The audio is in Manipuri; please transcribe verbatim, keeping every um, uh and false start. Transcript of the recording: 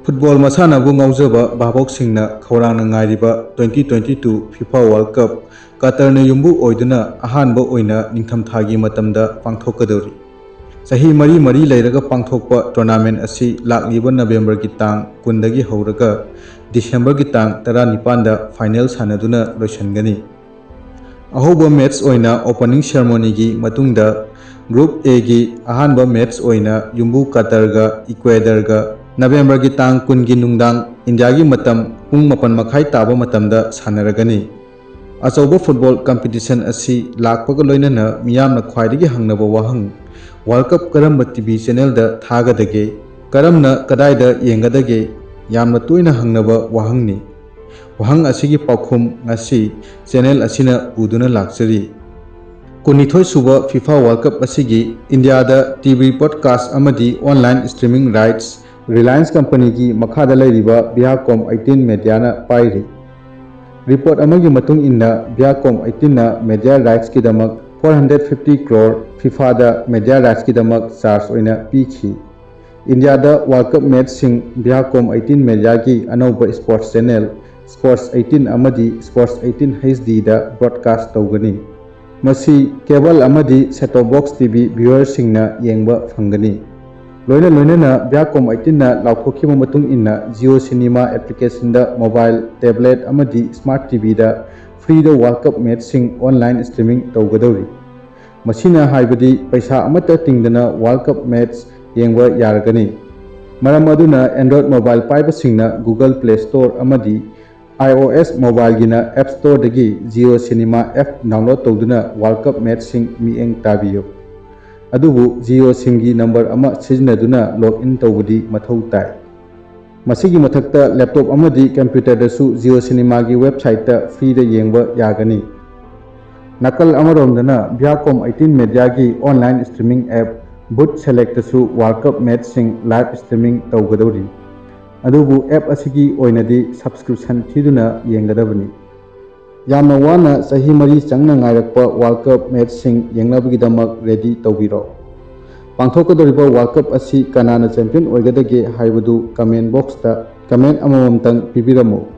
ꯐꯨꯠꯕꯣꯜ ꯃꯁꯥꯟꯅꯕꯨ ꯉꯥꯎꯖꯕ ꯚꯥꯕꯣꯛꯁꯤꯡꯅ ꯈꯧꯔꯥꯡꯅ ꯉꯥꯏꯔꯤꯕ twenty twenty-two FIFA World Cup ꯀꯇꯔꯅ ꯌꯨꯝꯕꯨ ꯑꯣꯏꯗꯨꯅ ꯑꯍꯥꯟꯕ ꯑꯣꯏꯅ ꯅꯤꯡꯊꯝꯊꯥꯒꯤ ꯃꯇꯝꯗ ꯄꯥꯡꯊꯣꯛꯀꯗꯧꯔꯤ꯫ ꯆꯍꯤ ꯃꯔꯤ ꯃꯔꯤ ꯂꯩꯔꯒ ꯄꯥꯡꯊꯣꯛꯄ tournament ꯑꯁꯤ ꯂꯥꯛꯂꯤꯕ ꯅꯕꯦꯝꯕꯔꯒꯤ ꯇꯥꯡ ꯀꯨꯟꯗꯒꯤ ꯍꯧꯔꯒ ꯗꯤꯁꯦꯝꯕꯔꯒꯤ ꯇꯥꯡ ꯇꯔꯥꯅꯤꯄꯥꯟꯗ final ꯁꯥꯟꯅꯗꯨꯅ ꯂꯣꯏꯁꯤꯟꯒꯅꯤ꯫ ꯑꯍꯧꯕ match ꯑꯣꯏꯅ opening ceremonyꯒꯤ ꯃꯇꯨꯡꯗ Group Aꯒꯤ ꯑꯍꯥꯟꯕ match ꯑꯣꯏꯅ ꯌꯨꯝꯕꯨ ꯀꯇꯔꯒ Ecuadorꯒ ꯅꯕꯦꯝꯕꯔꯒꯤ ꯇꯥꯡ ꯀꯨꯟꯒꯤ ꯅꯨꯡꯗꯥꯡ ꯏꯟꯗꯤꯌꯥꯒꯤ ꯃꯇꯝ ꯄꯨꯡ ꯃꯥꯄꯟ ꯃꯈꯥꯏ ꯇꯥꯕ ꯃꯇꯝꯗ ꯁꯥꯟꯅꯔꯒꯅꯤ꯫ ꯑꯆꯧꯕ football competition ꯑꯁꯤ ꯂꯥꯛꯄꯒ ꯂꯣꯏꯅꯅ ꯃꯤꯌꯥꯝꯅ ꯈ꯭ꯋꯥꯏꯗꯒꯤ ꯍꯪꯅꯕ ꯋꯥꯍꯪ, World Cup ꯀꯔꯝꯕ TV channelꯗ ꯊꯥꯒꯗꯒꯦ? ꯀꯔꯝꯅ ꯀꯗꯥꯏꯗ ꯌꯦꯡꯒꯗꯒꯦ? ꯌꯥꯝꯅ ꯇꯣꯏꯅ ꯍꯪꯅꯕ ꯋꯥꯍꯪꯅꯤ꯫ ꯋꯥꯍꯪ ꯑꯁꯤꯒꯤ ꯄꯥꯎꯈꯨꯝ ꯉꯁꯤ channel ꯑꯁꯤꯅ ꯄꯨꯗꯨꯅ ꯂꯥꯛꯆꯔꯤ꯫ ꯀꯨꯟꯅꯤꯊꯣꯏ ꯁꯨꯕ FIFA World Cup ꯑꯁꯤꯒꯤ ꯏꯟꯗꯤꯌꯥꯗ TV broadcast ꯑꯃꯗꯤ online streaming rights Reliance companyꯒꯤ ꯃꯈꯥꯗ ꯂꯩꯔꯤꯕ Viacom eighteen Mediaꯅ ꯄꯥꯏꯔꯤ꯫ Report ꯑꯃꯒꯤ ꯃꯇꯨꯡ ꯏꯟꯅ Viacom eighteenꯅ media rightsꯀꯤꯗꯃꯛ four hundred fifty crore FIFAꯗ media rightsꯀꯤꯗꯃꯛ charge ꯑꯣꯏꯅ ꯄꯤꯈꯤ꯫ ꯏꯟꯗꯤꯌꯥꯗ World Cup matchꯁꯤꯡ Viacom eighteen Mediaꯒꯤ ꯑꯅꯧꯕ sports channel Sports eighteen ꯑꯃꯗꯤ Sports eighteen HDꯗ broadcast ꯇꯧꯒꯅꯤ꯫ ꯃꯁꯤ cable ꯑꯃꯗꯤ set-top box TV viewerꯁꯤꯡꯅ ꯌꯦꯡꯕ ꯐꯪꯒꯅꯤ꯫ ꯂꯣꯏꯅ ꯂꯣꯏꯅꯅ Viacom eighteenꯅ ꯂꯥꯎꯊꯣꯛꯈꯤꯕ ꯃꯇꯨꯡ ꯏꯟꯅ Jio Cinema applicationꯗ mobile, tablet ꯑꯃꯗꯤ smart TVꯗ freeꯗ World Cup matchꯁꯤꯡ online streaming ꯇꯧꯒꯗꯧꯔꯤ꯫ ꯃꯁꯤꯅ ꯍꯥꯏꯕꯗꯤ ꯄꯩꯁꯥ ꯑꯃꯠꯇ ꯇꯤꯡꯗꯅ World Cup match ꯌꯦꯡꯕ ꯌꯥꯔꯒꯅꯤ꯫ ꯃꯔꯝ ꯑꯗꯨꯅ Android mobile ꯄꯥꯏꯕꯁꯤꯡꯅ Google Play Store ꯑꯃꯗꯤ iOS mobileꯒꯤꯅ App Storeꯗꯒꯤ Jio Cinema app download ꯇꯧꯗꯨꯅ World Cup matchꯁꯤꯡ ꯃꯤꯠꯌꯦꯡ ꯇꯥꯕꯤꯌꯨ꯫ ꯑꯗꯨꯕꯨ Jio SIMꯒꯤ number ꯑꯃ ꯁꯤꯖꯤꯟꯅꯗꯨꯅ log in ꯇꯧꯕꯗꯤ ꯃꯊꯧ ꯇꯥꯏ꯫ ꯃꯁꯤꯒꯤ ꯃꯊꯛꯇ laptop ꯑꯃꯗꯤ computerꯗꯁꯨ Jio Cinemaꯒꯤ websiteꯇ freeꯗ ꯌꯦꯡꯕ ꯌꯥꯒꯅꯤ꯫ ꯅꯥꯀꯜ ꯑꯃꯔꯣꯝꯗꯅ Viacom eighteen Mediaꯒꯤ online streaming app Voot Selectꯇꯁꯨ World Cup matchꯁꯤꯡ live streaming ꯇꯧꯒꯗꯧꯔꯤ꯫ ꯑꯗꯨꯕꯨ app ꯑꯁꯤꯒꯤ ꯑꯣꯏꯅꯗꯤ subscription ꯊꯤꯗꯨꯅ ꯌꯦꯡꯒꯗꯕꯅꯤ꯫ ꯌꯥꯝꯅ ꯋꯥꯅ ꯆꯍꯤ ꯃꯔꯤ ꯆꯪꯅ ꯉꯥꯏꯔꯛꯄ World Cup matchꯁꯤꯡ ꯌꯦꯡꯅꯕꯒꯤꯗꯃꯛ ready ꯇꯧꯕꯤꯔꯣ꯫ ꯄꯥꯡꯊꯣꯛꯀꯗꯧꯔꯤꯕ World Cup ꯑꯁꯤ ꯀꯅꯥꯅ champion ꯑꯣꯏꯒꯗꯒꯦ ꯍꯥꯏꯕꯗꯨ comment boxꯇ comment ꯑꯃꯃꯝꯇꯪ ꯄꯤꯕꯤꯔꯝꯃꯨ꯫